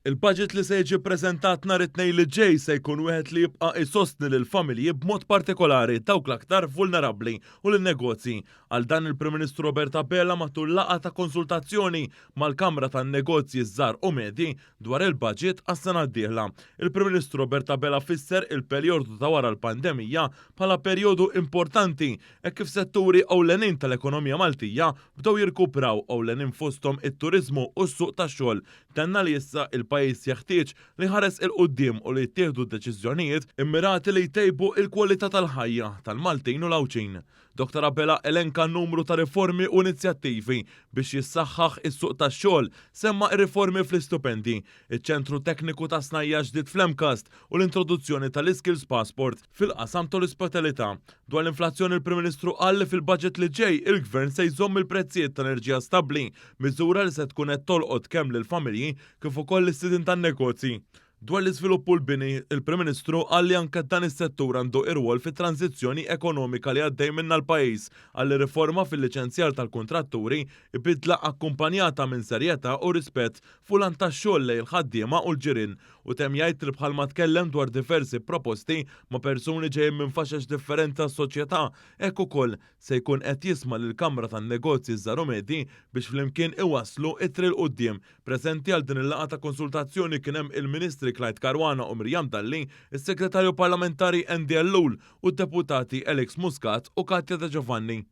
Il-budget li se jiġi ppreżentat nhar it-Tnejn li ġej se jkun wieħed li jibqa' jsostni lill-familji b'mod partikolari dawk l-aktar vulnerabbli u lin-negozji. Qal dan il-Prim Ministru Robert Abela matul laqgħa ta' konsultazzjoni mal-Kamra tan-Negozji ż-Żgħar u Medji dwar il-budget għas-sena d-dieħla. Il-Prim Ministru Robert Abela fisser il-perjodu ta' wara l-pandemija bħala perjodu importanti hekk kif setturi ewlenin tal-ekonomija Maltija bdew jirkupraw ewlenin fosthom it-turiżmu u s-suq tax-xogħol. Tenna li issa il-pajjiż jeħtieġ li jħares 'il quddiem u li jittieħdu deċiżjonijiet immirati li jtejbu il-kwalità tal-ħajja tal-Maltin u l-Għawdxin. Dottor Abela elenka numru ta' riformi u inizjattivi biex jissaħħaħ is-suq tax-xogħol, semma r-riformi fl-istipendji, iċ-ċentru tekniku ta' snajja' ġdid fl-MCAST u l-introduzzjoni tal-iSkills Passport fil-qasam tal-ispetalità. Dwar l-inflazzjoni l-Prim Ministru qal li fil-budget li ġej il-Gvern se jżomm il-prezzijiet tal-enerġija stabbli, miżura li se tkun qed tolqot kemm lill-familji kif ukoll lis-sidien tan-negozji. Dwar l-iżvilupp u l-bini, il-Prim Ministru qal li anke dan is-settur għandu irwol fit-tranżizzjoni ekonomika li għaddej minnha l-pajjiż. Qal li riforma fil-liċenzjar tal-kuntratturi hi bidla akkumpanjata minn serjetà u rispett fuq l-għan tax-xogħol lejn il-ħaddiema u l-ġirien u temm jgħid li bħalma tkellem dwar diversi proposti ma' persuni ġejjin minn faxex differenti tas-soċjetà hekk ukoll se jkun qed jisma' lill-Kamra tan-Negozji Żgħar u Medji biex flimkien iwasslu it-triq 'l quddiem. Preżenti għal din il-laqgħa ta' konsultazzjoni kien hemm il-Ministri Clyde Caruana u Miriam Dalli, is-Segretarju Parlamentari Andy Ellul u d-Deputati Alex Muscat u Katya De Giovanni.